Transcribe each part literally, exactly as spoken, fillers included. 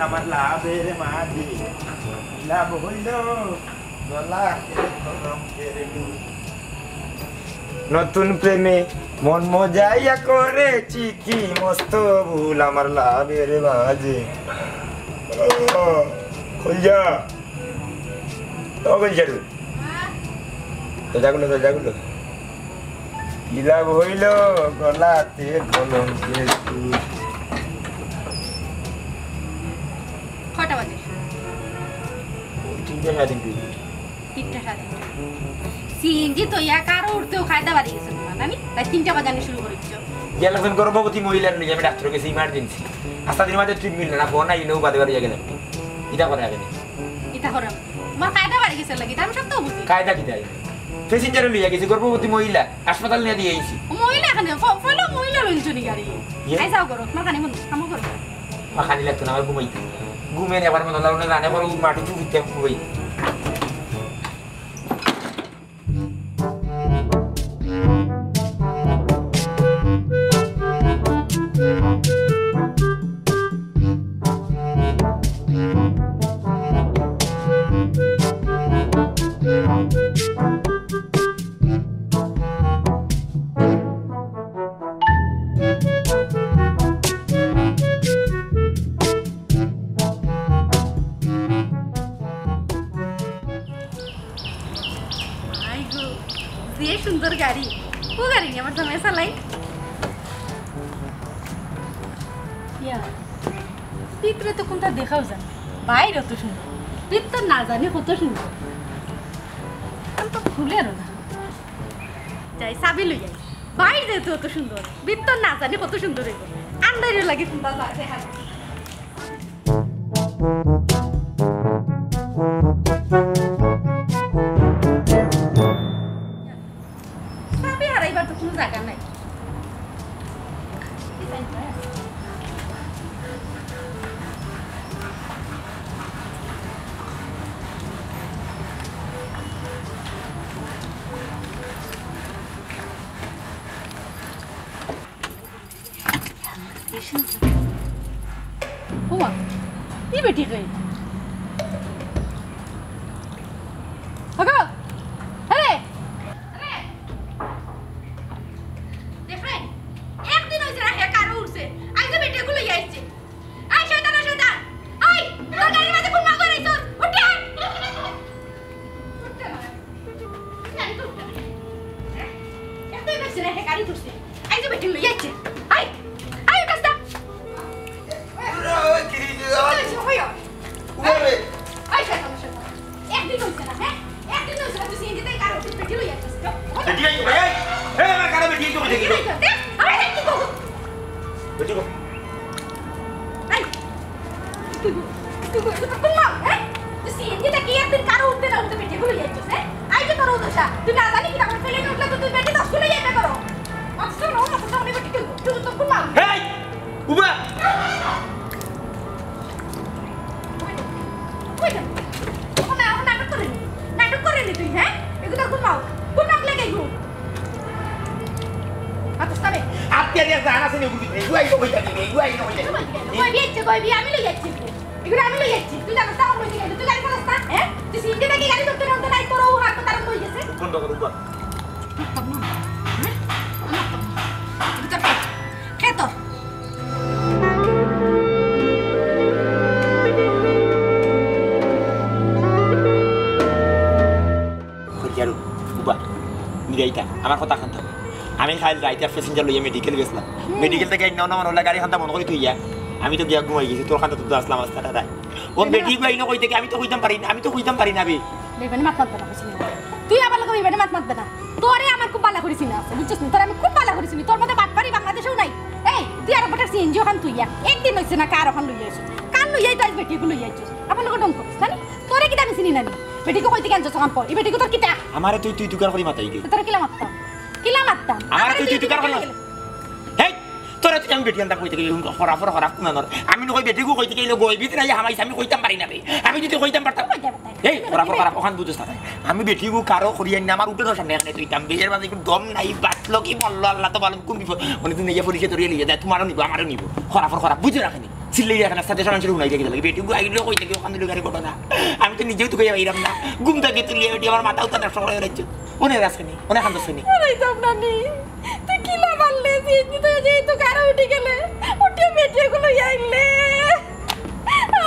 আমার লাভের মাঝে লাভ হইল, গলাতে কলঙ্কের ডুব। নতুন প্রেমে মন মজাইয়া করেছি কি মস্ত ভুল আমার লাভের মাঝে। ও, খুলজা। ও, খুলজা রে। দরজাগুলো, দরজাগুলো। কি লাভ হইল গলাতে কলঙ্কের সুর। কয়টা বাজে? তিনটা সাড়ে তিনটা। তিনটা সাড়ে তিনটা। সিএনজি তো ইয়া কারো উঠতেও কায়দা বাড়ি গেছে তোমার, জানি? রাইত তিনটা বাজানি শুরু করেছ। গেল একজন গর্ভবতী মহিলার নিয়ে আমি ডাক্তার গেছি ইমার্জেন্সি। আস্তা দিন মাঝে ট্রিপ মিলল না, ফোন আইলেও বাদে বাড়ি গেলাম। ইটা করে আগে নেই। ইটা করে। তোমার কায়দা বাড়ি গেছে লাগি, ইটা আমি সব তো বুঝি। কায়দা কিতা? প্যাসেঞ্জারে লইয়া গেছি, গর্ভবতী মহিলা, হাসপাতাল নিয়ে দিয়ে আইছি। ও মহিলা এখানে, ফ-, ফলো মহিলা লইছো নি গাড়ি? ইয়ে? আই যাও করো, তোমার খানি মন, কামো করো। মা খানি লাগতো না, আমার ঘুমাইতে। ঘুমে নেবার মতো লাগলো না, জানে করো, মাটি চুপিতে ঘুমাই। আই গো, যে সুন্দর গাড়ি। ও গাড়ি নিয়ে আমার জামাই চালাই। ইয়া, ভিতরে তো কোনটা দেখাও যায় না। বাইরে অত সুন্দর। ভিতর না জানি কত সুন্দর। আমি তো খুলে না। যাই, চাবি লই যাই। বাইরে যেহেতু অত সুন্দর, ভিতর না জানি কত সুন্দর হইব। আন্দাইরে লাগে কোনটা যায়, দেখা যায়। চাবি হারাইবার তো কোনো জায়গা নাই। ওমা, ই বেটি কই? হগো, আরে, আরে, দেখবেন, একদিন হইছে না, হে কারো উঠছে, আইজ বেটি গুলো আইছে। আই শয়তান, আই শয়তান, আই, তোর গাড়ির মাঝে কোন মাগুর আইছস? উঠে আয়। উঠতে না। গাড়ি তো উঠতে না। এত বেশি না, হে গাড়ি তুলছে। আই যে বেটি লই যাচ্ছে। আই, আই, কাজটা। এই, সে হইও। আই, শয়তান, শয়তান। একদিন হইছে না, হ্যাঁ? একদিন হইছে না, তুই সিএনজি থেকে কারো বেটি লই যাচ্ছিস, তো? বেটি আইতো, ভাই, এই। এই, আমার কারো বেটি আইতো, বেটি আইতো। বেটি আইতো, দে। আরে, কি করবো? বেটি কো? এই, তুই, তুই, তুই, তুই কোন মাল, হ্যাঁ? তুই সিএনজি থেকে একদিন কারো উঠতে না উঠতে বেটি গুলো যাইছিস, হ্যাঁ? আই যে তোর দশা, তুই না জানি কি তারপর ফেলে উঠলে তো তুই বেটি দশ গুলো যাইতে পারো। অথচ না, অথচ আমি বেটি তুই, তুই তো কোন মাল? এই, উবা! ওই দে, ওই দে। ওখানে, ওখানে নাটক করে নি, নাটক করে নি তুই, হ্যাঁ? এগুলো তোর কোন মাল? কোন নাক লেগে এগুলো? আচ্ছা, তবে আত্মীয় জান আছে নি, ওগুলো নেই, গুয়াই তো হইতা দিবে, গুয়াই তো হইতা দিবে। কই বিয়ে ইচ্ছে, কই বিয়ে? আমি লই যাচ্ছি। এগুলো আমি লই যাচ্ছি। তুই জানো, তখন বলছি, তুই গাড়ি চালাস না, হ্যাঁ? তুই সিএনজি থেকে গাড়ি ধরতে ধরতে নাই, তোর ও হাত তো তার হয়ে গেছে। বন্ধ করো, বন্ধ। আমার তো মনে হয়, হ্যাঁ? আমার তো মনে হয়। এগুলো তোর খেয়ে তোর। কইয়ারু, উবা, নিরাইতা, আমার কথা খান থাকো। আমি কাইল রাইতে প্যাসেঞ্জার লইয়া মেডিকেল গেছিলাম। হুম। মেডিকেল থেকে আইনা না, মানে, গাড়ি খান্তা বন্ধ করে থইয়া আমি তো গিয়া ঘুমাই গেছি। তোর খান্তা তো আসলাম আস্তা রাইত। ও কেন? বেটি গই না কইতে কি আমি তো কইতাম পারি না, আমি তো কইতাম পারি না বে। বেবানি মাত মাতবে না, বুঝলি? তুই আমার লগে বেবানি মাত মাতবে না। তোরে আমার খুব ভালা করি চিনা আছে, বুঝছস নি? তোরে আমি খুব ভালা করি চিনি। তোর মধ্যে বাটপারি বাংলাদেশেও নাই। এই, তুই আর বেটার সিএনজি ওখান তুই এক। একদিন হইছে না কার ওখান লইয়া আইছস। কার লইয়া আইছস, বেটি গুলো লইয়া আইছস। আমার লগে ঢং করিস, জানি? তোরে কিতা আমি চিনি না নি? বেটিকে কইতে কেন যাচ্ছ কাম কর? এই বেটিকে তোর কিতা? আমারে তুই তুই তুকার করি মাতাই দে। তো তোরে কিলা মারতাম? কিলা মারতাম? আমারে তুই তুই তুকার করি মাতাই। হেই, তোরে তুই আমি বেটি আনতাম কইতে গেলে হুন খরাফর খরাফ কুনানোর। আমি নয় বেটিগু কইতে গেলে গই ভিতরে আইয়া হামাইছে, আমি কইতাম পারি না বে। আমি যদি কইতাম পারতাম। কইতে পারতাম। এই খরাফর খরাফ ওখান বুঝছ না। আমি বেটিগু কারো করি আনি না, আমার উঠোনোর সামনে এখানে তুইতাম বে। এর মাঝে একটু দম নাই, বাঁচলো কি মরলো আল্লাহ তো ভালো, কোন বিপদ। মানে তুই নিজে পরিচয় ধরিয়ে নিয়ে যায়, তোমারও নিব, আমারও নিব। খরাফর খরাফ বুঝে রাখেনি। চিল্লাইয়া কেনে, সাথে সরাসরি হুনাই দেখি লাগে। বেটি গু আইলো কই থাকি, ওখান দিকে গাড়ি ঘটনা। আমি তো নিজেও তো কইয়া পাইলাম না। ঘুম থাকি তুলিয়া বেটি আমার মাথাও তো নষ্ট করে রাখছে। মনে রাখছে নি, মনে খান দোষ নি। আরে তো নানি, তুই কিলা মারলে? সিএনজি তো এই যে তো গাড়ি উঠে গেলে, উঠে বেটি গুলো আইলে।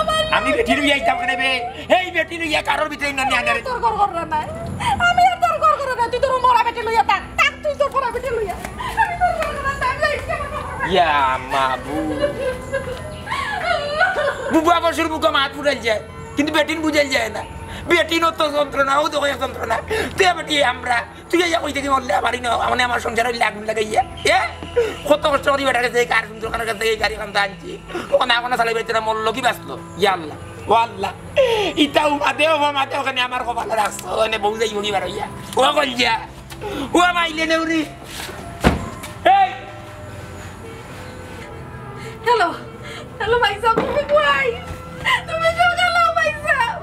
আমার আমি বেটি লইয়া আইতাম কেনে বে? এই বেটি লইয়া কারোর ভিতরে না নিয়ে আনারে। তোর ঘর ঘর না। আমি আর তোর ঘর ঘর না, তুই তোর মরা বেটি লইয়া থাক। থাক তুই তোর মরা বেটি লইয়া। আমি তোর ঘর ঘর না, আমি যাই, আমার ঘর ঘর না। ইয়া মাবু। বুবা বসুর মুখে মাত ফুটাইল যায়, কিন্তু বেটিন বুঝাইল যায় না। বেটিন অত যন্ত্রণা, ও তো এক যন্ত্রণা। তুই বেটি আমরা, তুই ইয়া কই থাকি মরলে আমারই না, মানে আমার সংসার হইলে আগুন লাগাইয়া। এ? কত কষ্ট করি বেটার কাছে, কার সুন্দর কার কাছে এই গাড়ি খান আনছি। ওখানে এখন চালাই বেচে না, মরলো কি বাঁচলো? ইয়া আল্লাহ, ও আল্লাহ। ইতাও মাতে, ও মাতে, ওখানে আমার কপালে রাখছো, ওখানে বউ যাইব কি বার হইয়া। ও কইল যা। ও মাইলে নেউরি। এই! হ্যালো, হ্যালো ভাই সাহেব, তুমি কই? তুমি সকালে ভাই সাহেব।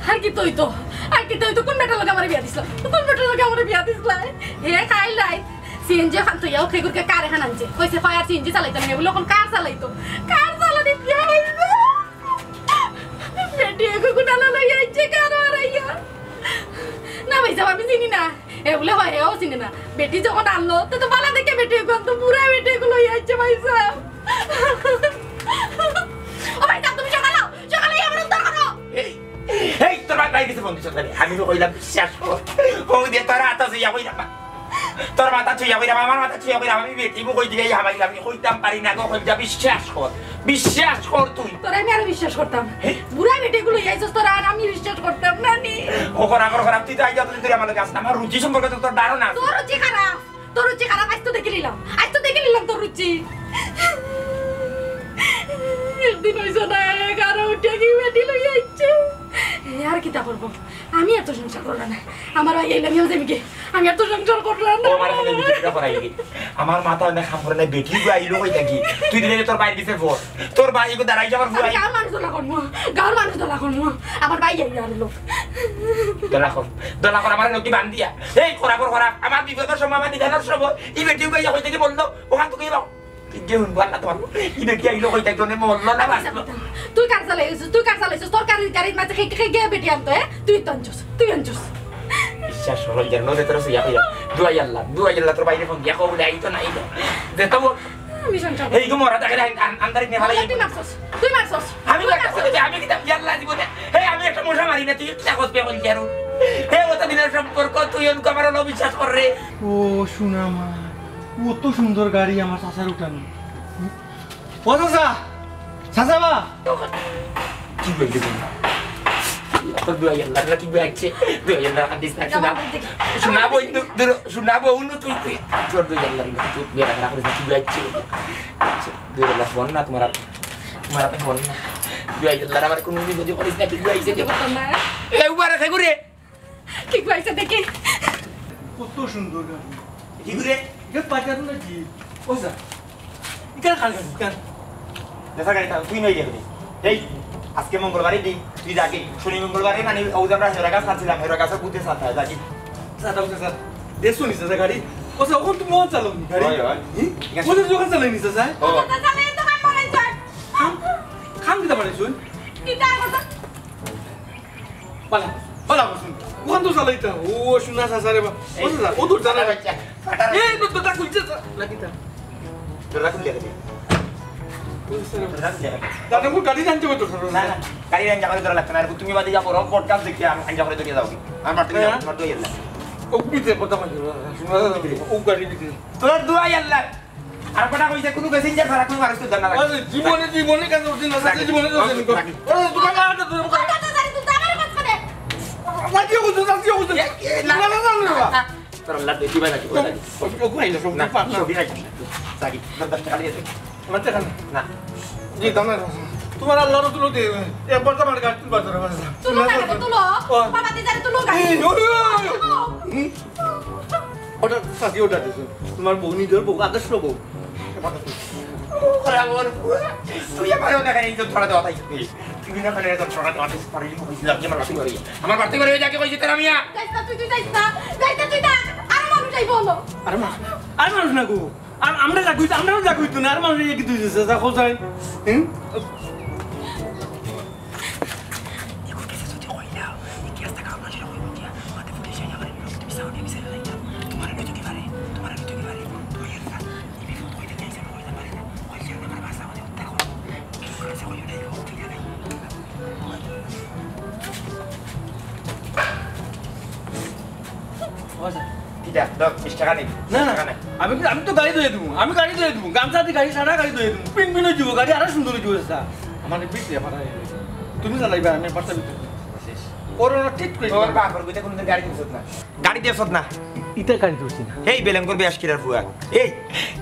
আর কিতা অইতো? আর কিতা অইতো? কোন বেটার লগে আমার বিয়া দিছলা? কোন বেটার লগে আমার বিয়া দিছলা? হে খাই লাই। সিএনজি খান তো ইয়াও খেগুরকে কার এখান আনছে। কইছে কয় আর সিএনজি চালাইতো না, এগুলো এখন কার চালাইতো? কার চালানি বিয়া হইছে? বেটি এগু গুনালা লই আইছে কার আর আইয়া? না ভাই সাহেব, আমি চিনি না। এ বলে হয়, এও চিনে না। বেটি যখন আনলো, তো, তো বালা দেখে বেটি, এখন তো বুড়া বেটি এগুলো লই আইছে ভাই সাহেব। ও ভাই সাহেব, তুমি সকালে আও, সকালে আইয়া আমার উদ্ধার করো। এই, এই, তোর ভাই, ভাই গেছে ফোন দিছ তাহলে। আমি তো কইলাম বিশ্বাস কর। ফোন দিয়ে তোর হাত আছে, ইয়া কইলাম না। তোর মাথা ছুঁয়া কইলাম, আমার মাথা ছুঁয়া কইলাম, আমি বেটি মুখ ওই দিকে হামাইলাম, আমি কইতাম পারি না গো, কইলাম, বিশ্বাস কর, বিশ্বাস কর তুই। তোরা আমি আরো বিশ্বাস করতাম। হে? বুড়া বেটি এগুলো লই আইছস তোরা, আর আমি বিশ্বাস করতাম না নি। ও করা কর খারাপ, তুই তো আইজ তুই তুই আমার লগে আস না, আমার রুচি সম্পর্কে তো তোর ধারণা আছে। তোর রুচি খারাপ, তোর রুচি খারাপ, আইজ তো দেখি নিলাম, আইজ তো দেখি নিলাম তোর রুচি। একদিন হইছে না, এগারো উঠে কি বেটি লই আইছে। এ আর কিতা করবো? আমি এত সংসার করলাম না। আমার ভাই এলাম, আমি যাইমু গি। আমি এত সংসার করলাম না। ও, আমার খালি নিজে কিতা করাই গি? আমার মাথা অনেক কাম করে না, বেটি গু আইলো কই থাকি? তুই দিলে তোর বাইরে গেছে ফোন। তোর ভাই এগো দাঁড়াই যাবার আমি ভুয়াই। গাঁর মানুষ দলা করমু, গাঁর মানুষ দলা করমু। আমার ভাই আইলো আর লোক। দলা কর, দলা কর, আমার লোকটি বান্ধিয়া। এই করা কর, করা। আমার বিপদের সময়, আমার নিদানের সময়, এই বেটি গু আইয়া কই থাকি বললো, ওখান থেকে এলো। তুই যে হুনবো আল্লাহ তোমার। ইবে কি আইলো কই থাকতো নে মরলো না বাঁচলো? তুই কার চালাইছস? তুই কার চালাইছস? তোর গাড়ি, গাড়ির মাঝে কে, কে, কে বেটি আনতো, এ? তুই তো আনছস, তুই আনছস। বিশ্বাস করো, যেন রে তোর সইয়া কইরা। দুয়াই আল্লাহ, দুয়াই আল্লাহ, তোর বাইরে ফোন দিয়া কও বলে আইতো না আইলো। দে তো বল। আমি সংসার এই তো মরা তাকে আন-, আন-, আন্দারে নিয়ে ভালাই। তুই মারছস, তুই মারছস। আমি তুই একটা মারছস। কথা বলি, আমি কিতা ইয়াল্লা জীবনে, এই আমি একটা মশা মারি না, তুই কিতা করবে এখন কেন? হে, অত দিনের সম্পর্ক, তুই অনকে আমার অবিশ্বাস কর রে। ও, সোনা মা। কত সুন্দর গাড়ি আমার চাচার উঠানো। ও চাচা, চাচা বা। কি বললি তুমি? তোর দুয়াই আল্লাহ, কি বলছে? দুয়াই আল্লাহ, হাদিস না, শোনা। শোনা বই, দু-, দু-, শোনা বউ, নু তুই, তুই। তোর দুয়াই আল্লাহ, তুই বিয়া রাখা করিস না, কি বলছে? দুয়াই আল্লাহ, ফোন না, তোমার আর, তোমার আর ফোন না। দুয়াই আল্লাহ, আমার কোনো কিছু যদি করিস না, কি বলছে? এ, উবার আছে ঘুরে। কি কইছে দেখি? কত সুন্দর গাড়ি। কি করে? এটা পাইকার না কি? ও স্যার, ইকার খাল গাড়ি, ইকার। দেখা গাড়ি থাম, তুই নই দেখবি। এই, আজকে মঙ্গলবারে দিন, তুই যাবি। শনি মঙ্গলবারে মানে ও যে আমরা হেরা গাছ খাচ্ছিলাম, হেরা গাছের বুদ্ধে সাথে যাবি। স্যার, দাও স্যার, স্যার। দেখছো নি স্যার গাড়ি? ও স্যার, ওখান তো মহা চালাও নি গাড়ি। হয়, হয়। হুম? ঠিক আছে। ওদের দোকান চালাই নি স্যার, স্যার? ও। কথা চালাই তো কাম বানাই স্যার। কাম, কাম কিতা বানাইছো? কিতা কথা? বালা, বালা করছুন। ওখান তো চালাইতা। ও, সোনা চাচা রে বা। ও চাচা, ও তো জানা নাই। বাচ্চা, ফাটা এই, তো, তো, তা খুলছে, তা, নাকি তা? দরজা খুললে কেন? ও, স্যার। দরজা খুললে কেন? দাদা, ও গাড়ি জানতে হবে তো, স্যার। না, না, গাড়ি আনতে করে ধরা লাগতো না। আর তুমি বাদে যা করো, পডকাস্ট দেখতে আমি আনতে করে ধরে যাও কি? আমার মারতে হ্যাঁ? যাও, তোমার দুয়াই আল্লাহ। ও, ভিতরে কথা বলছে, সোনা, ও গাড়ি ভিতরে। তোর দুয়াই আল্লাহ। আর কথা কইছে, কোনো প্যাসেঞ্জার ছাড়া কোনো মানুষ তুলতাম না। আরে, জীবনে, জীবনে কেন উঠি না? রাখি। জীবনে তো রাখি। উঠি না। আরে, দোকান না, আরে, দোকান না। কত তাড়াতাড়ি তুলতে আমার মাঝখানে? রাখিও করছো, রাখিও করছো। এ, এ, না। না, না, না, না, না। না, তোর আল্লাহ দেখি ভাই, রাখি, রাখি। ওকে, ওকে, আইলো, সব না, পাপ না। সবই রাখি। রাখি, দশ, দশ টাকা দিয়ে দে। আচ্ছা, খান। না। জি, দাম না। তোমার আল্লাহর তুলো দিয়ে, একবার তো আমার গাড়ি তুলবার দরকার আছে। তুলো না, তুলো। ও। বাবা, তুই জানি তুলো গাড়ি। এই, ওই, ওই, ওই। হুম? ওটা চাচি, ওটা দিছো। তোমার বউ নিজের বউ, আদর্শ বউ। ওরে আমার পুয়া, তুই আমার ওখানে এই তো ধরা দেওয়া তাই। তুই না ওখানে তো ধরা দেওয়া তাই, পারি না, কইছিলাম যে আমার বাড়তি বাড়ি। আমার বাড়তি বাড়ি যাকে কইছি তোর আমি আর। যাইস না, তুই, তুই যাইস না। যাইস না, তুই না। আর মানুষ যাইবো হলো। আরে মা-, আরে মানুষ না গো। আম-, আমরা যা কইতো, আমরাও যা কইতো না, আর মানুষ কি তুই দিছে, যা খোঁজাই। হুম? কিতা? ধর, বিশ টাকা নি। না, না, বিশ টাকা নে। আমি, আমি তো গাড়ি ধুয়ে দিমু, আমি গাড়ি ধুয়ে দিমু, গামছা দি গাড়ি, সারা গাড়ি ধুয়ে দিমু, পিন পিন অই যিবো, গাড়ি আরো সুন্দর অই যিবো, চাচা। আমার বিক্রি পারা অই গেছে। তুমি চালাইবা, আমি পারতাম না। শেষ। করোনা ঠিক করে তোর দিবা। বাপর গুইতে কোনদিন গাড়ি দিছত না। গাড়ি দিছত না। ইতা গাড়ি ধরছি না। এই বেলেঙ্গর বেশ কিরার ফুয়া। এই,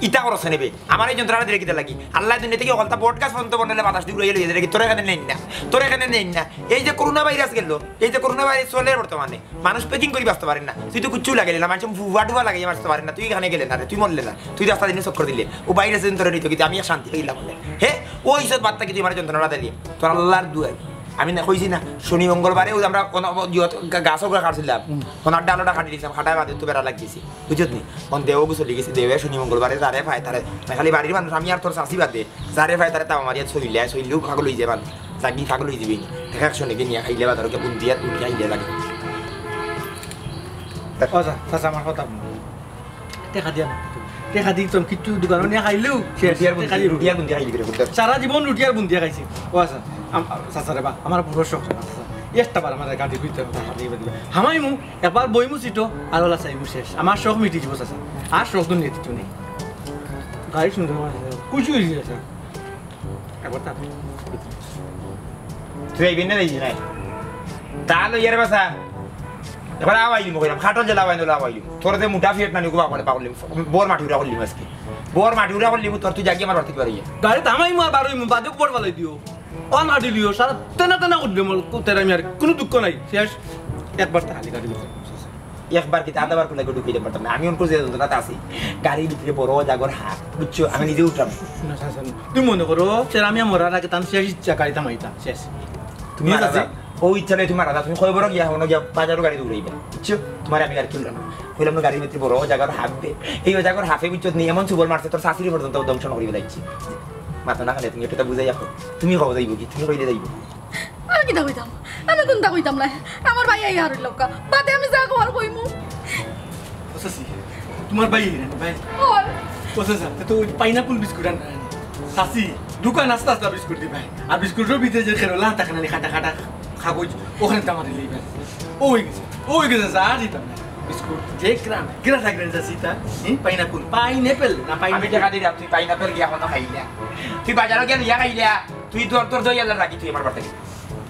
ইতা করছ না বে। আমার এই যন্ত্রণা দিলে কিতা লাগি? আল্লাহ দুনিয়া থাকি হকলতা বট গাছ পর্যন্ত বন্ডলে বাতাস দি উড়াইয়া লইয়া যায়, তোর এখানে নেই না, তোর এখানে নেই না। এই যে করোনা ভাইরাস গেল, এই যে করোনা ভাইরাস চলে বর্তমানে, মানুষ প্যাকিং করি বাঁচতে পারেন না। তুই তো কিচ্ছু লাগাইলে না, মানুষ ফুয়া টুয়া লাগাইয়া বাঁচতে পারেন না। তুই এখানে গেলে না রে, তুই মরলে না, তুই রাস্তা দিনে চক্কর দিলে, ও ভাইরাস দিন তোরে নিত, কিন্তু আমি এক শান্তি পাইলাম বলে। হে, ওই সব বার্তা কি তুই আমার যন্ত্রণা দিলি? তোর আল্লাহর দুয়াই। আমি না কইছি না, শনি মঙ্গলবারে ওই আমরা কোনো ইয়ত গা-, গাছও কাটছিলাম, হুম। ওনার ডালোটা কাটি দিয়েছিলাম, কাটায় বাদে তো বেড়া লাগিয়েছি। বুঝছত নি? অন দেও গুছলি গেছে, দেওয়ে শনি মঙ্গলবারে যারে পায় তারে, না খালি বাড়ির মানুষ, আমি আর তোর চাচি বাদে, যারে পায় তারে তাও মারিয়া ছইলে, ছইলেও পাগল হয়ে যাবে মানুষ। জাগি পাগল হয়ে যাবে। দেখা একশো নাকি নিয়ে খাইলে বাজারও কে বুন্দিয়া, বুন্দিয়া খাইলে লাগে। ও যা, চাচা, আমার কথা হুনো। টেকা দিয়া না। টেকা দিতাম, কিচ্ছু দোকানো নিয়া খাইলেও শেষ। রুটি আর বুন্দি, টেকা দিয়া রুটি আর বুন্দি খাইলি বেরে, বুঝছো? সারা জীবন রুটি আর বুন্দি খাইছি। ও আচ্ছা, আম-, আ-, চাচা রে বা, আমার বড় শখ রে বা, চাচা। একটা বার আমার গাড়ির ভিতরে হামাই দিবা। হামাইমু, একবার বইমু সিটো, আর ওলা চাইমু শেষ। আমার শখ মিটি দিব, চাচা। আর শখ দুনিয়া দিত নেই। গাড়ি সুন্দর আছে, খুশি হয়ে গেছে। একবার তা। তুই আইবি না, যাইবি না? তা লইয়ার বাসা। এবার আওয়াইলিম কইলাম, খাটল জেলা আওয়াইন, আওয়াইলিম। তোর যে মোটা ফিয়েট নানি, ওগুলো আওয়াইলে পাগলিম। বর মাটি উড়া করলিম আজকে। বর মাটি উড়া করলিম, তোর তুই জাগি আমার বাড়ি থেকে বাড়ি যা। গাড়ি থামাইমু আর বারোইমু, বাদে বর ফালাই দিও। অন আডি লিও, সারা তেনা তেনা উঠবে মল, তেরা মিয়ার কোনো দুঃখ নাই। শেষ, একবার তা খালি গাড়ি ভিতরে। একবার কি তা আদাবার কোলে ঢুকে যেতে পারতাম না? আমি অনকো যে যন্ত্রণাতে আছি, গাড়ির ভিতরে বড় জাগর হাত, বুঝছো? আমি নিজে উঠলাম। না, চাচা, না। তুমি মনে করো, তেরা মিয়া মরার আগে তান শেষ ইচ্ছা গাড়ি থামাইতাম, শেষ। তুমি মারা যাও। ও ইচ্ছা নেই, তুমি মারা যাও। তুমি কয় বড় গিয়া, হনো গিয়া বাজারও গাড়ি দৌড়াইবা, বুঝছো? তোমার আমি গাড়ি তুললাম না। কইলাম না, গাড়ির ভিতরে বড় জাগর হাত দে। এই জাগর হাফে, বুঝছো? নিয়ে এমন সুবল মারছে, তোর শাশুড়ি পর্যন্ত ধ্বংস না করিয়া দিচ্ছি। মাথা না খালে তুমি একটু বুঝাই রাখো। তুমি কবে যাইবো কি? তুমি কইলে যাইবো? আমি কিতা কইতাম? আমি কোনটা কইতাম না। আমার ভাই এই হারুর লোকা। বাদে আমি যা কওয়ার কইমু। ও চাচি, তোমার ভাই এই রে, ভাই। ওর। ও চাচা, তে তো ওই পাইনাপল বিস্কুট আন, আন। চাচি, দোকান আস্তা আস্তা বিস্কুট দি ভাই। আর বিস্কুটর ভিতরে যে খেরোলা থাকে না, খাটা খাটা কাগজ, ওখানে তো আমার লই ভাই। ও হয়ে গেছে, ও হয়ে গেছে, যা দিতাম না। বিস্কুট, যে গ্রাম, গ্রাম থাকে না, চাচি, তা? হুম, পাইনাপল, পাইনাপল না আমি পাইনাপল? দেখা দিলাম, তুই পাইনাপল গিয়া কোনো খাইলা। তুই বাজারও গিয়া লইয়া খাইলা। তুই তোর, তোর দুই হাজার রাখি, তুই আমার বাড়ি থেকে।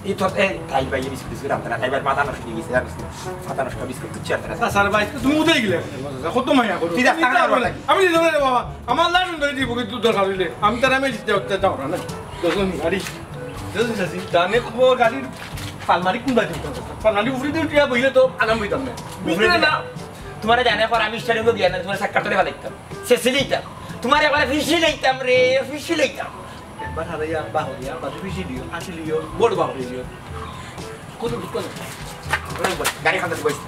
এই তোর, এই, তাই ভাই, এই বিস্কুট, বিস্কুট আনতে না, তাই ভাই, মাথা নষ্ট হয়ে গেছে, জানিস না? মাথা নষ্ট বিস্কুট, তুই চেয়ার ধরে। আচ্ছা, স্যার, ভাই, তুমি উঠে গেলে। কত মায়া করো। তুই রাস্তা তুমি ঘাটে তো আবার আমার, আমি দিতে পারি বাবা, আমার লাইন ধরে দিব, কিন্তু দরকার হইলে আমি তার আমি দিতে হতে যাও না, না। দশ মিনিট, আরে, দশ মিনিট আছি, জানে খবর গাড়ির পালমারি কোন বাজে উঠতে হবে? পালমারি উফরে দিয়ে উঠিয়া বইলে তো আরাম হইতাম না। বুঝলে না? তোমার জানে পর আমি স্টার্টিং দিয়া না, তোমার সাক্ষাৎ করে ভালো লাগতাম। সে সিলিতাম। তোমার একবারে ফিসি লইতাম রে, ফিসি লইতাম। একবার হারাইয়া, বাহরিয়া, বাজু ফিসি দিও, ফাঁসি দিও, বড় বাহরি দিও। কোনো দুঃখ নেই। গাড়ি খান্দাত বইস।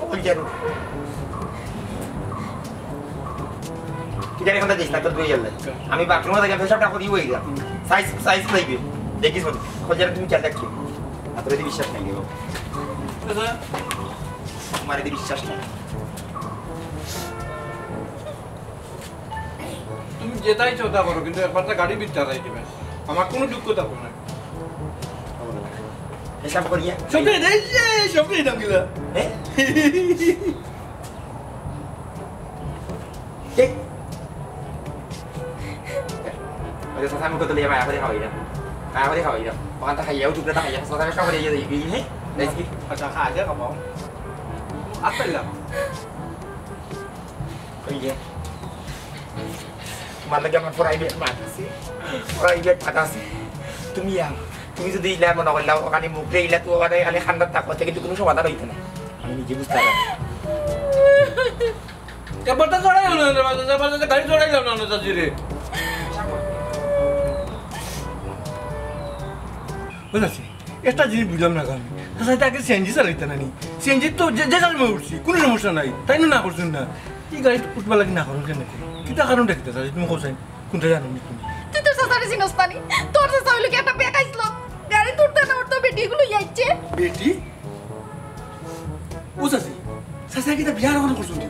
ও, ওই যে। তুই গাড়ি খান্দাত দিস না, তোর দুই হাজার লাগে। আমি বাথরুমে যাই, পেশাবটা করি ওই যা। সাইজ, সাইজ লইবে। দেখিস মনে। খোঁজার তুমি খেয়াল রাখি। আর তোর যদি বিশ্বাস নাই, দেখো। আচ্ছা। তোমার যদি বিশ্বাস নাই। তুমি যেটাই চাও তা করো, কিন্তু একবার তো গাড়ি বিদ্যা চাই দিবে। আমার কোনো দুঃখ থাকবে না। হিসাব করিয়া। সবটাই দেয়, সবটাই দাম গিলা। হ্যাঁ? ঠিক। ওই যে চাচা মুখে তুলে মায়া করে খাওয়াই না। মায়া করে খাওয়াই না। ওখানটা খাইয়াও টুকরাটা খাইয়া, চাচা বেশ খাওয়াই দিয়ে দিবি, হ্যাঁ? দেখি। আচ্ছা, খা, আগে খাবো। আসসালাম। ওই যে, তোমার লগে আমার প্রাইভেট মাত আছে, প্রাইভেট মাত আছে। তুমি আও, তুমি যদি ইলা মনে করলাও, ওখানে মুখে ইলা তো ওখানে খালি খান্দাত থাকো, কিন্তু কোনো সমাধান হইতো না। আমি নিজে বুঝতে পারি। এবার তো চড়াই হলো না, এবার তো গাড়ি চড়াই যাও না, না, চাচি রে। বুঝছি, একটা জিনিস বুঝলাম না কারণ চাচা, তাকে সিএনজি চালাইতা না নি? সিএনজি তো যে যে সময় উঠছি, কোনো সমস্যা নাই, তাইন না করছইন না। এই গাড়িত উঠবার লাগি না করইন কেনে? কিতা কারণটা কিতা চাচা, তুমি কও চাই, কোনটা জানো নি তুমি? তুই তো চাচারে চিনস না নি। তোর চাচা অইলো কি একটা বেকাইছলো। গাড়িত উঠতে না উঠতে বেটি এগু লইয়া আইছে। বেটি? ও চাচি, চাচা কিতা বিয়া অখন করছইন নি?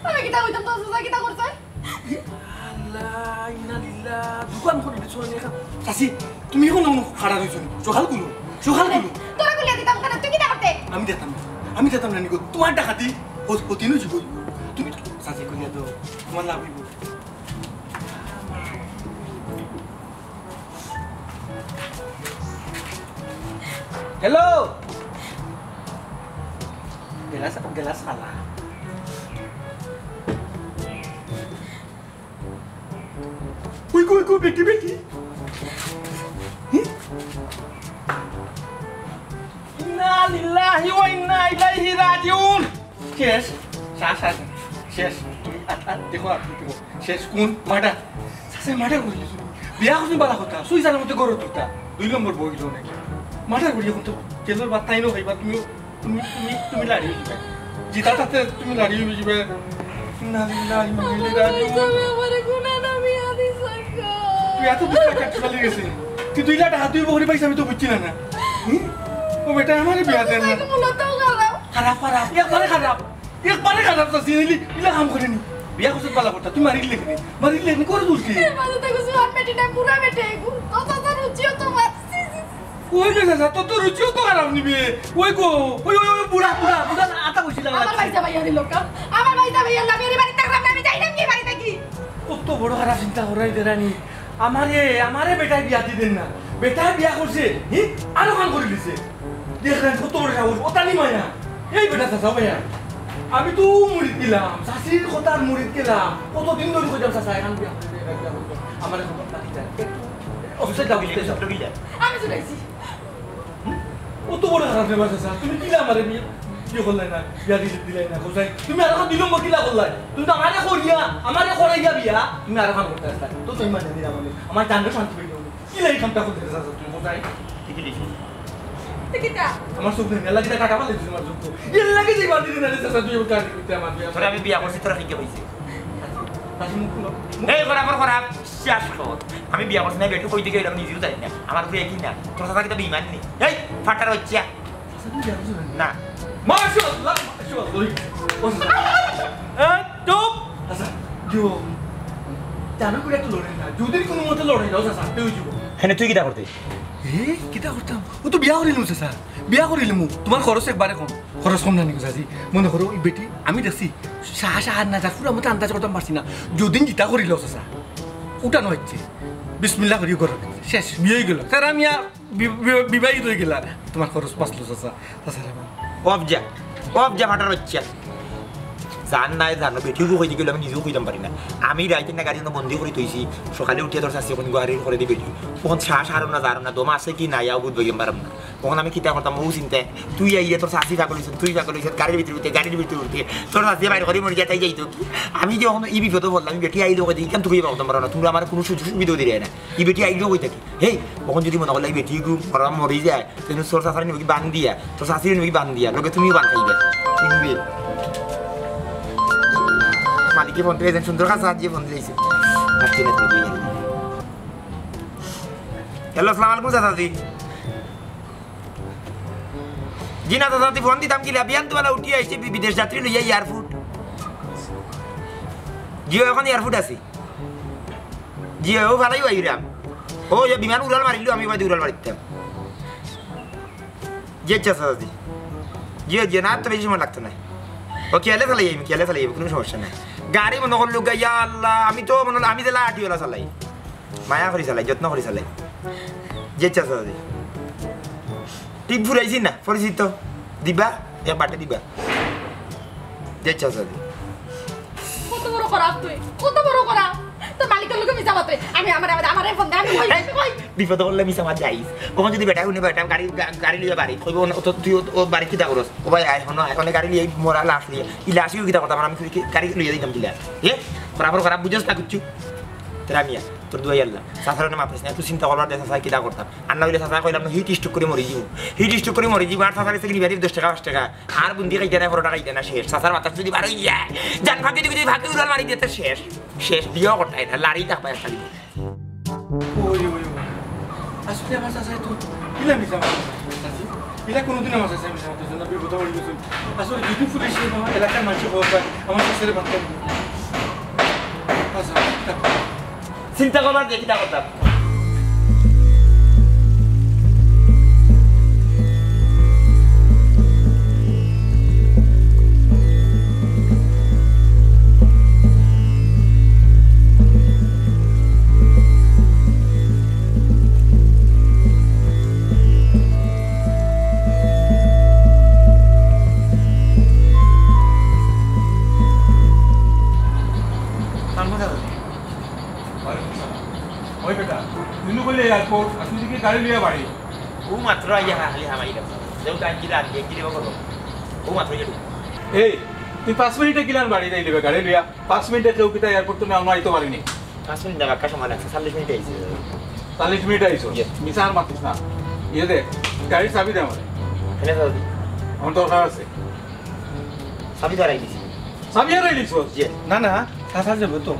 আমি কিতা কইতাম, তোর চাচা কিতা করছে? আল্লাহ, ইন্না লিল্লাহ, দোকান করে দিছো না একা। চাচি, তুমি অখন অখন খাড়া রইছো নি? সকাল কুলো, সকাল কুলো। তোরা গুলিয়া দিতাম কেনে? তুই কিতা করতে? আমি দিতাম না, আমি দিতাম না নিগো। তোমার ডাকাতি হত-, হতিনও জীবন। তুমি চাচি কইয়া তো তোমার লাভ অইব। হ্যালো। গেলাস, গেলাস খালা। উই গো, উই গো, বেটি, বেটি। হি? ইন্না লিল্লাহি ওয়া ইন্না ইলাইহি রাজিউন। শেষ, শেষ, শেষ, শেষ। তুমি আর, আর দেখো, আর দেখো। শেষ, কোন মার্ডার? চাচায় মার্ডার করিলিছইন। বিয়া করছইন বালা কথা, সুই জানার মধ্যে গরর তুলতা। দুই নম্বর বউ অইলো নাকি? মার্ডার করি অখন তো জেলর ভাত তাইনও খাইবা, তুমিও, তুমি, তুমি, তুমি লাড়ি অইযিবায়। জিতা তাতে তুমি লাড়ি অইযিবায়। ইন্না লিল্লাহি ওয়া ইন্না ইলাইহি রাজিউন। আমারে গুনা না বিয়া দিছে গো। তুই এত বুঝতে কাটতে পারলি গেছে। তুই দুই লাখ টাকা তুই বকরি পাইছ, আমি তো বুঝছি না, না। হুম? ও বেটা, আমারে বিয়া দেন না। মূলত খারাপ। খারাপ, খারাপ, একবারে খারাপ। একবারে খারাপ চাচি, ইলা, ইলা কাম করে নি। বিয়া করছত বালা কথা, তুই মারিলে কেনে? মারিলে কেনে? করে তুলছি। এর মাঝে তো কিছু আর বেটি না, বুড়া বেটি এগু। তো চাচা রুচিও তো মারছি। ওই রে চাচা, তোর তো রুচিও তো খারাপ নিবে। ওই গো, ওই, ওই, ওই, বুড়া, বুড়া, বুড়া, আতা বসিলা আমার লাগছে। ভাইসা ভাইয়া দিল কাম। আমার ভাইসা ভাইয়া লাভ, এর বাড়ি থাকলাম না, আমি যাইলাম কি বাড়ি থাকি? কত বড় খারাপ চিন্তা করাই দেরানি। আমারে, আমারে বেটায় বিয়া দিবেন না। বেটায় বিয়া করছে, হি? আরো কাম করে দিছে। দেখলেন কত বড় সাহস, ও তানি মায়া। এই বেটা চাচা ভাইয়া। আমি তো মুরিদ গেলাম, চাচির কথার মুরিদ গেলাম। কতদিন ধরে কইতাম চাচা, এখন বিয়া করে দে, বিয়া করে দে। আমার এখন বাকি যায়। একটু অফিসে যাও, অফিসে যাও। আমি চলে আইছি। হুম? ও তো বড় খারাপ ব্যাপার চাচা। তুমি কিলা আমারে বিয়ে, বিয়ে করলাই না, বিয়া দিলে দিলাই না, কোথায়? তুমি আর এখন বিলম্ব কিলা করলাই? তুমি তো আমারে করিয়া, আমারে করাইয়া বিয়া, তুমি আর এখন করতে আসলা। তো তুমি মানে দিলাম আমি, আমার জানলে শান্তি পেয়ে যাবো। কিলা এই কামটা করতে চাচা তুমি, কোথায়? ঠিকই দিছি। তো কিতা? আমার চোখ নেই, মেলা কিতা কাটা পালে তোমার চোখ তো। এর লাগে যে বাদ দিলে না রে চাচা, তুই ওটা করতে আমার বিয়া। তোরে আমি বিয়া করছি, তোরা কিকে পাইছি? চাচি মুখ খুলো। এই, খরা, খরা, খরা। শেষ খবর। আমি বিয়া করছি না, বেটু কই থেকে অইলাম নিজেও জানি না। আমার উপরে একই না। তোর চাচা কিতা বেইমান নি? এই, ফাটার বাচ্চা। চাচা, তুমি বিয়া করছো না? না। মাশাআল্লাহ, মাশাআল্লাহ। ওই, ও চাচা। এই, চুপ। চাচা, জিও। জানো করে একটু লড়াই না। যদি কোনো মতে লড়াই দাও, চাচা, তেও জিও। হেনে তুই কিতা করতে? এ, কিতা করতাম? ও তো বিয়া করিলিমু, চাচা। বিয়া করিলিমু। তোমার খরচ একবারে কম। খরচ কম না নি গো চাচি? মনে করো, ওই বেটি, আমি দেখছি, সাহা সাহার না যা, পুরা মতো আন্দাজ করতাম পারছি না। যদিন জিতা করিল, চাচা। উঠানো হচ্ছে। বিসমিল্লাহ করি করো। শেষ, বিয়ে হয়ে গেল। স্যার, আমি আর বি-, বি-, বিবাহিত হয়ে গেলাম। তোমার খরচ বাঁচলো, চাচা। তাছাড়া আমার অফ যা, অফ যা, ফাটার বাচ্চা। জান নাই, জানো, বেটিও কই গেল, আমি নিজেও কইতাম পারি না। আমি রাইতে না গাড়ি অনো বন্দি করি থইছি, সকালে উঠিয়া তোর চাচি এখন গাড়ি করে দি বেটি। তখন সাহা সাহার না, যার না, দম আছে কি নাই, আও বুঝ বইতাম পারলাম না। তখন আমি কিতা করতাম, ও চিন্তায়, তুই আইয়া তোর চাচি পাগল হইছে, তুই পাগল হইছে, গাড়ির ভিতরে উঠতে, গাড়ির ভিতরে উঠতে, তোর চাচি বাইরে করে মরে যায়, তাই যাইতো কি? আমি যে এখন এই বিপদে পড়লাম, আমি বেটি আইলে ওকে দেখি, তুই পাগল পারো না, তুমি আমার কোনো সুযোগ সুবিধাও দিলে না। এই বেটি আইলেও কই থাকি? হেই, তখন যদি মনে করলে এই বেটি গু মরা মরি যায়, তেন তোর চাচার নিবি বান দিয়া, তোর চাচির নিবি বান দিয়া, লোকে তুমিও বান খাইবে। চিনবে। মালিকে ফোন দিয়ে সুন্দর কাছে আজ ফোন দিয়েছে। হ্যালো, আসসালামু আলাইকুম চাচাজি। জি না চাচা, তুই ফোন দিতাম কিলা, বিয়ান তো বেলা উঠি আইছি বি-, বিদেশ যাত্রী লইয়া এয়ারপোর্ট। জি, ও এখন এয়ারপোর্ট আছি। জি, ও ভালাই আইরাম। ও, এ বিমান উড়াল মারিল, আমি বাদে উড়াল মারিতাম। জি, আচ্ছা, চাচা জি। জি, জি, না, তো বেশি সময় লাগতো না। ও, খেয়ালে চালাই আইবো, খেয়ালে চালাই আইবো, কোনো সমস্যা নাই। গাড়ি মনে করলু গা, ইয়া আল্লাহ, আমি তো মনে হলো, আমি যে লাঠি ওলা চালাই। মায়া করি চালাই, যত্ন করি চালাই। জি, আচ্ছা, চাচা জি। টিপ ফুরাইছি না, পরিচিত। দিবা, এক বাটে দিবা। জি, আচ্ছা, চাচা জি। কত বড় খারাপ তুই, কত বড় খারাপ। তোর মালিকের লোকে মিছা মাতে। আমি, আমার, আমার, আমার এই ফোন দে, আমি কই, এই, আমি কই? বিপদ করলে মিছা মাত যাইস। ওখানে যদি বেটা হুনে বেটা গাড়ি, গা-, গাড়ি লিয়ে বাড়ি, কইবো, "ও তো তুই ও, ও বাড়ি কিতা করস?" ও ভাই, আয়, হনো, আয়, অনে গাড়ি লিয়ে মরা লাশ লিয়ে। ই লাশ কিতা করতাম, আমি কি গাড়ি লিয়ে দিতাম কিলা? এ? খারাপ, খারাপ, বুঝস না কিচ্ছু? তেরা মিয়া। দুয়াই আল্লাহ, চাচারে মাতিস না, তুই চিন্তা করবার দে, চাচা কিতা করতাম। আর না অইলে চাচা কইলাম না, heat stroke করি মরি যাইমু, heat stroke করি মরি যাইমু। আর চাচার গেছে কিনিবার দশ টেকা, পাঁচ টেকা, আর বুন্দি খাইতা না, পরোটা খাইতা না, শেষ। চাচার বাতাস যদি বার অইয়া জান ফাঁকি দিবি, যদি ফাঁকি উড়াল মারি দিতে শেষ, শেষ। বিয়াও করতায় না, লাড়ি থাকবা একটা দিন। ওই, ওই, ওই। আসলে আমার চাচায় তো ইলা মিছা মাত মাতছে। ইলা কোনোদিন আমার চাচায় মিছা মাত মাতছে না, বিপদে পড়ি গেছে। আসলে যদি পুলিশে বা এলাকার মানুষে খবর পায়, আমার চাচারে বাদ করে দিবে। আচ্ছা, চিন্তা করবার দেখি, চিন্তা করতাম। ওই বেটা, তুই নু কইলে এয়ারপোর্ট, আর তুই দেখি গাড়ি লইয়া বাড়ি। ও মাত্র আইয়া হা-, খালি হামাই গেল। যেও টাইম কি রাত দিয়ে কি দেবো করবো? ও মাত্র গেল। এই, তুই পাঁচ মিনিটে কিলান বাড়ি যাইলি বে গাড়ি লইয়া? পাঁচ মিনিটে কেউ কিতা এয়ারপোর্ট তো নেওয়া আইতে পারিনি। পাঁচ মিনিট না, বাক্কা সময় লাগছে, চল্লিশ মিনিট আইছে। চল্লিশ মিনিট আইছো? Yes. মিছা আর মাতিস না। ইয়ে দে, গাড়ির চাবি দে আমার। এনে চাবি। আমার দরকার আছে। চাবি তো হারাই দিছি। চাবি হারাই দিছো? Yes. না, না, চাচা যাবো তো।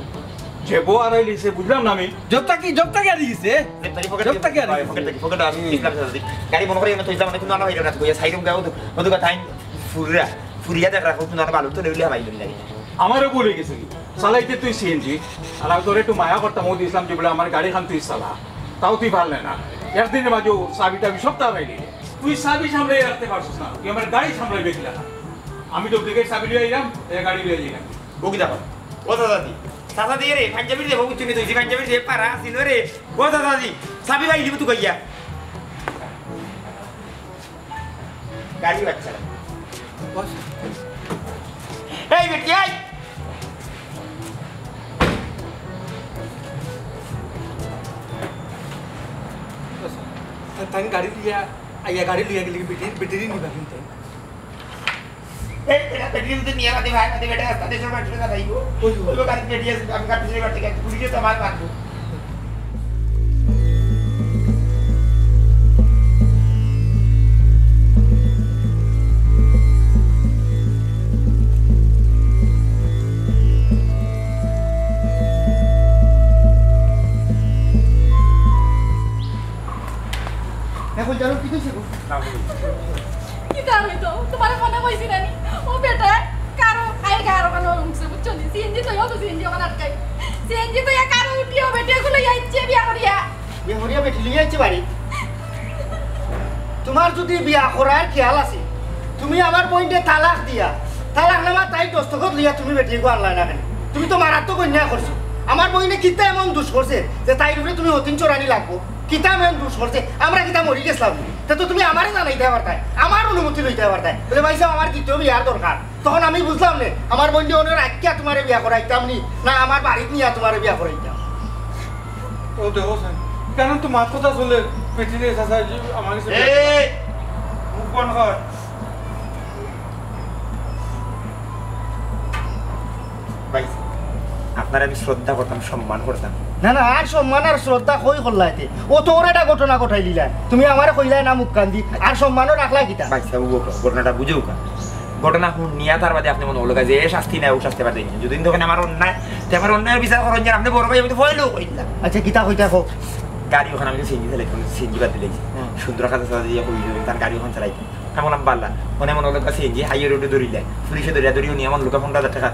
যাবো হারাই দিছে, বুঝলাম না আমি। জব থাকি, জব থাকি হারিয়ে গেছে। জব থাকি হারিয়ে গেছে। পকেট থাকি, পকেট থাকি, পকেট থাকি, ইসলাম সাথে। গাড়ি মনে করে এনে তো ইসলাম অনেক কিন্তু আনা হয়ে গেল না, তুই সাইডে গাও তো, মধু কথা আইন। ফুরিয়া, ফুরিয়া দেখ রাখো, তুমি আমার বালু তো নেউলে হামাই লাগে। আমারও ভুল হয়ে গেছে কি? চালাইতে তুই সিএনজি, আর আমি তোর একটু মায়া করতাম, ও দিয়েছিলাম যে বলে আমার গাড়ি খান তুই চালা, তাও তুই পারলে না। একদিনের মাঝে ও চাবি টাবি সব তাড়াই দিলে। তুই চাবি সামলাই রাখতে পারছিস না, তুই আমার গাড়ি সামলাইবে কিলা? আমি তো ব্রেকের চাবি লইয়া আইলাম, এ গাড়ি লইয়া যাইলাম। বগি দেখো, ও দাদা দি, দাদা দিয়ে রে, পাঞ্জাবির দেবো, বুঝছি তুই, পাঞ্জাবির যে পারা ছিল রে, ও দাদা দি, চাবি ভাই দিব তুই কইয়া। গাড়ি বাচ্চা। বস। এই বেটি, এই। বস। তা-, তাই গাড়ি লিয়া, আইয়া গাড়ি লিয়া গেলে কি বেটি, বেটি নিবা কিন্তু? এই বেটা, বেটি যদি নিয়ে মাতি ভাই, মাতি বেটা, রাস্তা দেশের মাটিতে না যাইবো। ওই, ওই। ওই গাড়ি বেটি আছে, আমি গাড়ি দিয়ে বাড়তে গেছি, পুলিশে তো আমার মারবো। এখন জানো কি হয়েছে গো? কিতা অইতো? তোমারে মনে কইছি না নি? ও বেটা, কারো আইগা আরো কেন উঠছে, বুঝছো নি? সিএনজি তো ইয়ো তো সিএনজি ওখানে আটকাই। সিএনজি তো ইয়া কারো উঠিও বেটা, এগুলো ইয়া ইচ্ছে বিয়া করিয়া। বিয়া করিয়া বেটি লইয়া আইছে বাড়ি। তোমার যদি বিয়া করার খেয়াল আছে, তুমি আমার বইনরে তালাক দিয়া, তালাক নামা তাই দস্তখত লইয়া তুমি বেটি এগু আনলায় না কেনে? তুমি তো মারাত্মক অন্যায় করছো। আমার বইনে কিতা এমন দুষ করছে যে তাইর উপরে তুমি হতিন চড়ানি লাগবো? কিতা এমন দুষ করছে? আমরা কিতা মরি গেছিলাম? তে তো তুমি আমারে জানাইতায় পারতায়, আমার অনুমতি লইতায় পারতায়। বলে, "ভাই সাহেব, আমার দ্বিতীয় বিয়ার দরকার।" তখন আমি বুঝলাম নে, আমার বইনরে অনো রাখিয়া তোমারে বিয়া করাইতাম নি, না আমার বাড়িত নিয়া তোমারে বিয়া করাইতাম। ও দেখো স্যার, কেন তো মাত কথা চলে, বেটি রে চাচা, যে আমার কাছে এই! মুখ বন্ধ কর। ভাই, আপনারে আমি শ্রদ্ধা করতাম, সম্মান করতাম। না, না, আর সম্মান আর শ্রদ্ধা কই করলা এতে? ও তো ওর একটা ঘটনা ঘটাই দিলা। তুমি আমারে কইলায় না মুখ কান্দি, আর সম্মানও রাখলা কিতা? ভাই সাহেব, ও ঘটনাটা বুঝুক। ঘটনা হুনিয়া তার বাদে আপনে মনো অইলো যে এ শাস্তি নেয়, ও শাস্তি পাইতো। যদি দেখইন আমার অন্যায়, তে আমার অন্যায়র বিচার করইন, যে আপনে বড় ভাই, আমি তো ভয় লোক অইলাম। আচ্ছা, কিতা কইতা কও? গাড়ি ওখান আমি সিএনজি চালাইতাম, সিএনজি বাদ দিলাইছি। হুম। সুন্দর কাছে চালাই দিয়া কই, তার গাড়ি ওখান চালাইতাম। আমি কইলাম, "বালা।" অনে মনো অইলো সিএনজি হাইওয়ে রোডে ধরিলায়। পুলিশে ধরিয়া ধরিয়া নিয়া আমার লোকে পনেরো হাজার টেকা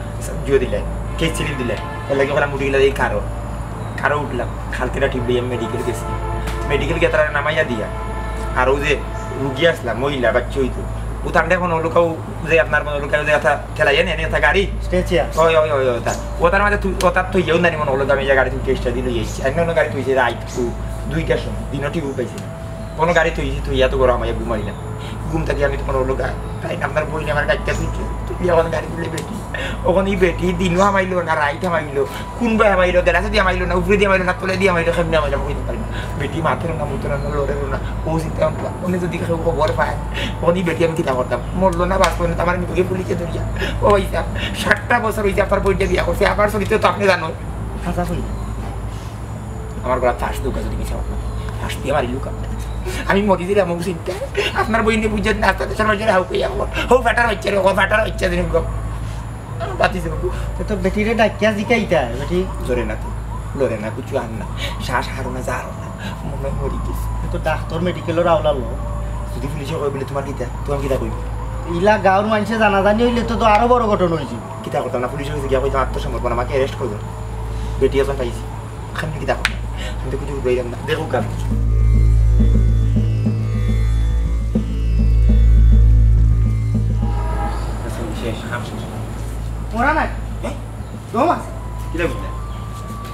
জুয়া দিলায়, কেস স্লিপ দিলায়। এর লাগি কইলাম, "উঠি গেলে এই কারো।" কারো উঠলাম, কালকে রাতে টিপ লইয়া মেডিকেল গেছি। মেডিকেল গিয়া তারা নামাইয়া দিয়া, আর ও যে রুগী আসলা, মহিলা, বাচ্চা অইতো, ও তান্ডে মনো অইলো যে আপনার মনো অইলো যে একটা ঠেলাইয়া নিয়ে একটা গাড়ি। স্ট্রেচার। ওই, ওই, ওই, ওই, ওটা। ও তার মাঝে তুই, ও তার তো ইয়েও নানি মনো অইলো আমি যে গাড়ি তুমি কেসটা দিলে ইয়েছি। অন্য অন্য গাড়ি তুই যে রাইত ও দুইটার সময়, দিনও টিপ পাইছি না। কোনো গাড়ি তুই, তুই এত বড় আমায় ঘুমাই না। ঘুম থাকি আমি তো মনো অইলো গা, তাই আপনার বইনে আমার গাড়িটা তুলছে, তুই এখন গাড়ি তুলে বেটি। ওখানে বেটি দিনও হামাইলো না, রাইত হামাইলো, কোন বায় হামাইলো, গেলাসে দিয়া হামাইলো না, উপরে দিয়া হামাইলো না, তলে দিয়া হামাইলো, কেমনে হামাইলো, আমি কইতাম পারি না। বেটি মাতেরও না, মুতেরও না, লড়েরও না, ও চিন্তা ভাবনা, অনে যদি কেউ খবর পায়, ওখানে বেটি আমি কিতা করতাম, মরলো না, বাঁচলো না, আমার আমি তোকে পুলিশে ধরিয়া, ও ভাই সাহেব, সাতটা বছর অইছে আপনার বইটা বিয়া করছে, আমার চরিত্র তো আপনে জানো। হাছা কই? আমার গলা ফাঁস দুকা যদি মিছা কথা। ফাঁস দিয়া মারি লুকা। আমি মরি দিলাম, ও চিন্তা। আপনার বইনে বুঝে না, আস্তে আস্তে সমাজের হাউ কইয়া খবর। হো ফাটার বাচ্চা রে, হো ফাটার বাচ্চা দিন গো। বাতি যাবো। তো বেটিরে ডাকিয়া জিকাইতা, বেটি। জোরে না তো, লড়ে না, কিছু আর না। শ্বাস হারো না, জারো না। মনে হয় মরি গেছে। তো ডাক্তার মেডিকেলর আওলা লো। যদি পুলিশে কয় বলে তোমার কিতা, তোমার কিতা কইবে? ইলা গাঁওর মানুষে জানাজানি হইলে তো, তো আরো বড় ঘটনা হইছে। কিতা করতাম না, পুলিশের কাছে গিয়া কইতাম আত্মসমর্পণ, আমাকে অ্যারেস্ট করো। বেটি এখন পাইছি। খামনি কিতা করতাম? আমি তো কিছু বুঝাইলাম না। দেখো কাম। শেষ, কাম শেষ। মরা নাই? হ্যাঁ? দম আছে? কিতা বুঝলে?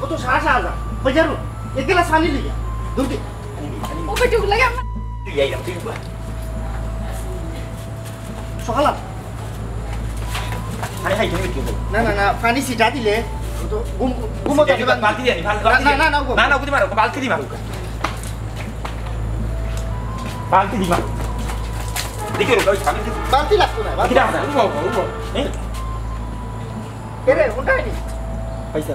ও তো সারা সারা যা। হয়ে যাবো। এক গ্লাস পানি লিয়া। দুধে। পানি নেই, পানি নেই। ও বেটি, ওগুলা কি আমার? তুই এই, তুই বল। সকাল আর। আরে ভাই, তুমি কি বল? না, না, না, পানি ছিটা দিলে ও তো ঘুম, ঘুমো ছিটা যাবে দিবা, না। বালতি দিয়ে আনি, বালতি, না, বালতি না, দিয়ে না, আনি। না, ও না, না, ওকে মারো, বালতি দিয়ে মারো। বালতি দিয়ে মারো। দেখে রো, ওই সামনে দিয়ে। বালতি লাগতো না, বালতি কিটা লাগতো না। উঠো, উঠো, উঠো। হ্যাঁ? এ রে, উঠায়নি। পয়সা।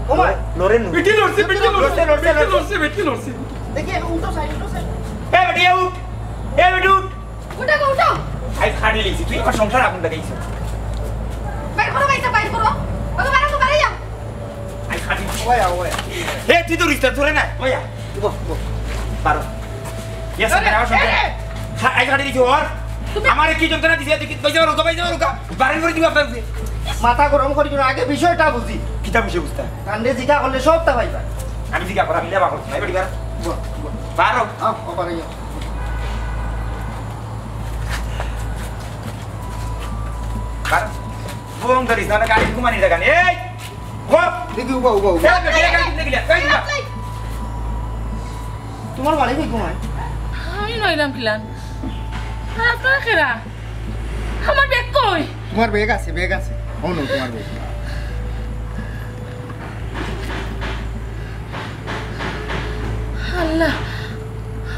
ও মা। লড়েন। বেটি লড়ছে, বেটি লড়ছে, লড়ছে, লড়ছে, বেটি লড়ছে, লড়ছে। বেটি লড়ছে। দেখি, উঠো সাইড, উঠো সাইড। এ বেটি, উঠ। এ বেটি, উঠ। উঠো গো, উঠো। আই খাড়ি লিখছি, তুই আমার সংসার আগুন লাগাইছ। বাইর করো, বাইর করো। ওকে বাড়াও, বাড়াই যাও। আই খাড়ি। ওয়া, ওয়া। এ, তুই তো রিস্তা ধরে না, ওয়া। উঠো, উঠো। বারো। ইয়েস, আরে, আমার সংসার। এ, এ। খা-, আই খাড়ি লিখছি, ওর। তুমি আমারে কি যন্ত্রণা দিছে, তুই কি, বাইজা রুকা, বাইজা রুকা। বারো করে দিব আপনার উপরে। মাথা গরম করি না, আগে বিষয়টা বুঝি। কিতা বিষয় বুঝতা? কান্দে জিজ্ঞা করলে সবটা পাইবা। আমি জিজ্ঞা করা, আমি লেবা করছি, ভাই, বেটি, বারো। বল, বল। বারো। আও, ও পারে যাও। কার? ফোন ধরিস না, গাড়ি ঘুমানি জায়গা নেই। এই! গো! দেখি, উবা, উবা, উবা। এই, এই, এই, এই, এই, এই, এই, এই। তোমার বাড়ি কই ঘুমায়? আমি নইলাম কিলান। আপনারা কেরা? আমার ব্যাগ কই? তোমার ব্যাগ আছে, ব্যাগ আছে। ও নো, তোমার ব্যাগ। আল্লাহ,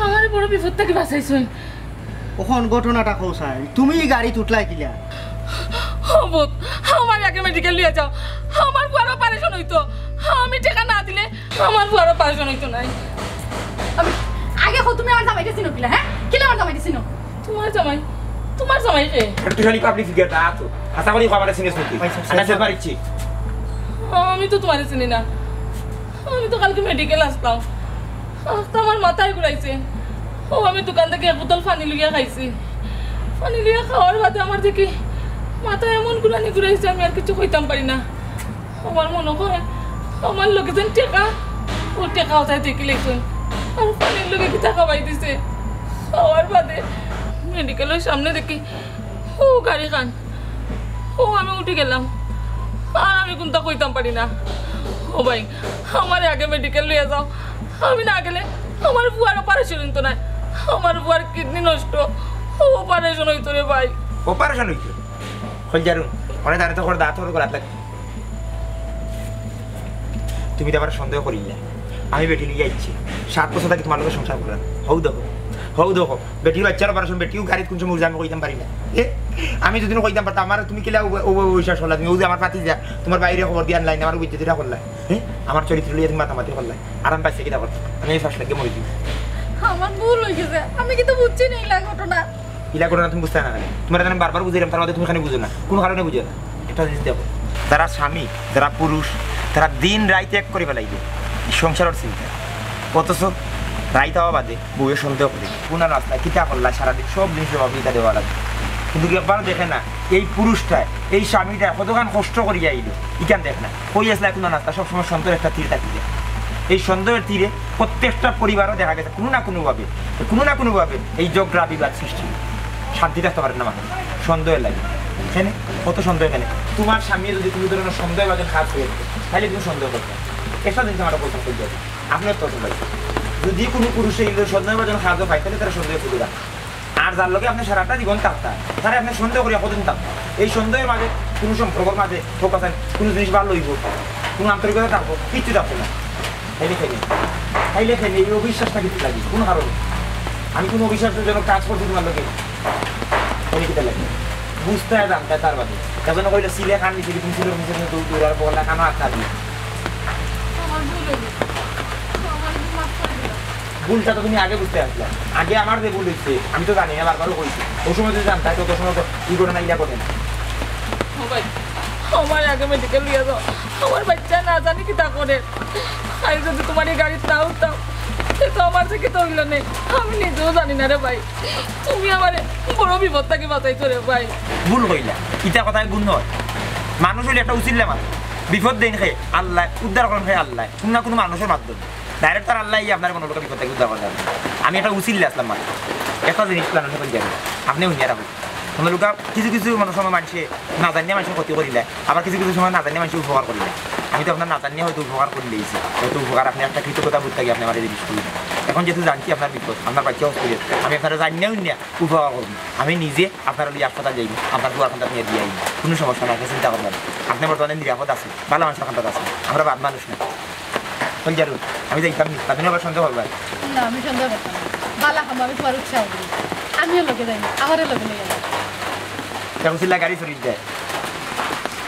আমারে বড় বিপদ থাকি বাঁচাইছইন। অখন ঘটনাটা কও চাই, তুমি গাড়িত উঠলায় কিলা? ও পুত, আমারে আগে মেডিকেল লইয়া যাও, আমার ফুয়ার অপারেশন অইতো, আমি টেকা না দিলে আমার ফুয়ার অপারেশন অইতো নায়। আমি আগে কও, তুমি আমার জামাইরে চিনো কিলা, হ্যাঁ? কিলা আমার জামাইরে চিনো? তোমার জামাই? তোমার জামাই কে? একটু খালি পাবলিক ফিগারটা আছো, হাছা করি কও আমারে চিনছ নি তুই? আচ্ছা, আচ্ছা। আন্দাজে পারিছি। আমি তো তোমারে চিনি না। আমি তো কালকে মেডিকেল আসলাম, আস্তা আমার মাথায় ঘুরাইছে। ও, আমি দোকান থাকি এক বোতল পানি লইয়া খাইছি। পানি লইয়া খাওয়ার বাদে আমার দেখি মাথায় এমন ঘুরানি ঘুরাইছে, আমি আর কিছু কইতাম পারি না। আমার মনো কয় আমার লগে যেন টেকা, ও টেকা অতায় দেখিলাইছইন। আর পানির লগে কিতা খাওয়াই দিছে। খাওয়ার বাদে মেডিকেলর সামনে দেখি ও গাড়ি খান। ও, আমি উঠি গেলাম। আর আমি কুন্তা কইতাম পারি না। ও ভাই, আমারে আগে মেডিকেল লইয়া যাও। আমি না গেলে আমার ফুয়ার অপারেশন অইতো নায়। আমার ফুয়ার কিডনি নষ্ট। ও, অপারেশন অইতো রে ভাই। অপারেশন অইতো? কইল জারু, অনে দাঁড়াতে কর, দাঁত কর, গলাত লাগে। তুমি তো আমারে সন্দেহ করিলা। আমি বেটি লইয়া আইছি। সাত বছর থাকি তোমার লগে সংসার করলাম। হউ দেখো, হউ দেখো। বেটির বাচ্চার অপারেশন, বেটিও গাড়িত কুন সময় উঠে আমি কইতাম পারি না। এ, আমি যদি কইতাম পারতাম, আমারে তুমি কিলা উবা-, উবা-, উবা বিশ্বাস করলা? তুমি ও যে আমার পাতি যা, তোমার বাইরে খবর দিয়া আনলাই না, আমার বিদ্যুৎ এটা করলা। হ্যাঁ? আমার চরিত্র লইয়া তুমি মাতামাতি করলা। আর আমি পাইছি কিতা করতে? আমি এই ফাঁস লাগিয়া মরি দিই। আমার ভুল অই গেছে, আমি কিন্তু বুঝছি না এই ঘটনা। ইলা ঘটনা তুমি বুঝতায় না কেনে? তোমারে আমি বারবার বুঝাইলাম, তার বাদে তুমি কেনে বুঝো না? কুন কারণে বুঝো না? একটা জিনিস দেখো, যারা স্বামী, যারা পুরুষ, তারা দিন রাইত এক করি ফালাইবো। এই সংসারর চিন্তা। অথচ রাইত অওয়া বাদে বউয়ে সন্দেহ করে। কুন রাস্তা, কিতা করলা, সারাদিন সব জিনিস জবাব ইটা দেওয়া লাগে। কিন্তু কি একবারও দেখে না, এই পুরুষটায়, এই স্বামীটায় কতখান কষ্ট করিয়া আইলো, ইখান দেখ না। কই আসলা কুন রাস্তা, সবসময় সন্দেহর একটা তীর থাকি যায়। এই সন্দেহের তীরে প্রত্যেকটা পরিবারও দেখা গেছে কুনু না কুনুভাবে, কুনু না কুনুভাবে এই ঝগড়া বিবাদ সৃষ্টি হয়। শান্তি থাকতে পারে না মানুষ, সন্দেহ লাগে। এখানে কত সন্দেহ এখানে। তোমার স্বামী যদি কোনো ধরনের সন্দেহভাজন কাজ করে থাকে, তাহলে তুমি সন্দেহ করবে। একটা জিনিস আমার বলতে হবে, আপনি অত্যন্ত ভাই, যদি কোনো পুরুষে এই সন্দেহভাজন কাজও পায়, তাহলে তারা সন্দেহ খুঁজে রাখে। আর যার লগে আপনি সারাটা জীবন থাকতা, তারে আপনি সন্দেহ করিয়া কতদিন থাকতা? এই সন্দেহের মাঝে, কোনো সম্পর্কর মাঝে ফোকাস, কোনো জিনিস ভালো হইব, কোনো আন্তরিকতা থাকবো, কিচ্ছু থাকবো না। তাইলে কেনে? তাইলে কেনে এই অবিশ্বাসটা কিছু লাগে? কোন কারণে? আমি কোনো অবিশ্বাসজনক কাজ করছি তোমার লগে? তাইলে কিতা লাগে? বুঝতে হয়, জানতে হয় তার বাদে। এজন্য কইলে সিলে কান নিচে, তুমি সিলের নিচে দৌড় দৌড় আর বললা কানো আটকা দিয়ে। আমার ভুল হয়ে গেছে। ভুলটা তো তুমি আগে বুঝতে আসলে। আগে আমার যে ভুল হইছে, আমি তো জানি না, বারবারও কইছি। ওই সময় যদি জানতাম, তত সময় তো এই ঘটনা ইলা ঘটে না। ও ভাই, আমার আগে মেডিকেল নিয়ে যাও। আমার বাচ্চা না জানি কিতা করে। আর যদি তোমার এই গাড়িত না উঠতাম, সে তো আমার থেকে তো হইল নেই। আমি নিজেও জানি না রে ভাই। তুমি আমারে বড় বিপদ থেকে বাঁচাইছো রে ভাই। ভুল কইলা, ইতা কথায় ভুল নয়। মানুষ হইলে একটা উচিল্লা মাত্র। বিপদ দেন খে আল্লাহ, উদ্ধার করেন খে আল্লাহ, কোনো না কোনো মানুষের মাধ্যমে। ডাইরেক্ট তার আল্লাহ আপনার কোনো লোকের বিপদ থেকে উদ্ধার করে দেন। আমি একটা উচিল্লা আসলাম মাত্র। একটা জিনিস প্ল্যান করে যাবেন, আপনি উনিয়া রাখুন। কোনো লোক কিছু কিছু মানুষ সময় মানুষে না জানিয়ে মানুষের ক্ষতি করিলে, আবার কিছু কিছু সময় না জানিয়ে মানুষের উপকার করিলে। আমি তো আপনার না জানিয়ে হয়তো উপকার করে দিয়েছি, হয়তো উপকার আপনি একটা কৃতজ্ঞতা বুঝতে গিয়ে আপনি আমার এই জিনিস করলেন। এখন যেহেতু জানছি আপনার বিপদ, আপনার বাচ্চা হসপিটাল, আমি আপনারা জানিয়ে উনিয়া উপকার করুন। আমি নিজে আপনার ওই হাসপাতাল যাইব, আপনার দুয়ার কান্দাত নিয়ে দিয়ে আইব, কোনো সমস্যা নাই, আপনি চিন্তা করবেন না। আপনি বর্তমানে নিরাপদ আছে, ভালো মানুষের কান্দাত আছে, আমরা বাদ মানুষ না। চল জারু, আমি যাইতাম নি, আপনি আবার সন্দেহ করবেন। না, আমি সন্দেহ করতাম না। বালা খামো, আমি তোমার উৎসাহ দিই। আমিও লগে যাই, আমারও লগে নিয়ে যাবো। এখন চিল্লা গাড়ি চুরি দেয়।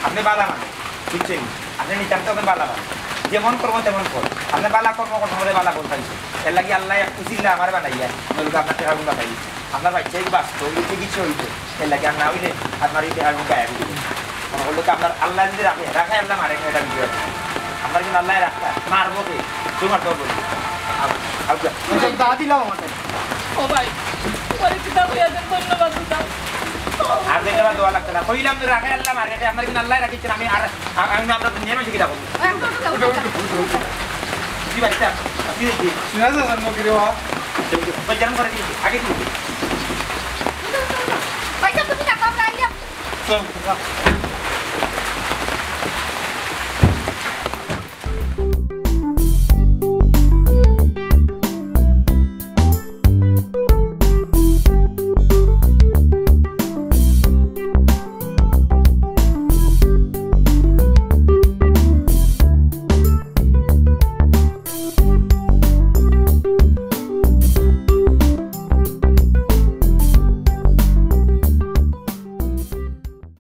আপনি বালা মানুষ, বুঝছেন? আপনি নিতান্ত হবেন বালা মানুষ। যেমন করবো তেমন কর। আপনি বালা কর্ম করতে হবে, বালা করতে হবে। এর লাগি আল্লাহ একটু চিল্লা আমার বানাইয়া, নইলে আপনার টেকা গুলা পাই। আপনার বাচ্চা এই বাঁচতো, এই চিকিৎসা হইতো, এর লাগে আর না হইলে আপনার এই দেহার মুখে আয়া দিবে। মনে করলো কি আপনার আল্লাহ যদি রাখে, রাখে আল্লাহ মারে, এটা বিষয় আছে। আপনার কিন্তু আল্লাহ রাখতা, মারবো কে? তুই মারতে পারবো না। আউ, আউ, যা। ওই যে দা দিলাম আমার কাছে। ও ভাই, তোমার কিতাব হইয়া দেন, ধন্যবাদ দিতাম। আর দেখে আবার দোয়া লাগতো না। কইলাম তো রাখে আল্লাহ মারে, এটা আপনার কিন্তু আল্লাহ রাখিচ্ছেন, আমি আর, আর আমি আমরা দুনিয়ার মাঝে কিতা করবো? জি বাচ্চা, আপনি দেখি। শুনে যাচ্ছেন মুখে রে বাবা। ওই যেমন করে দিয়েছি, আগে দিয়েছি। ভাই সাহেব, তুমি রাখো, আমরা আইলাম। চল, চল।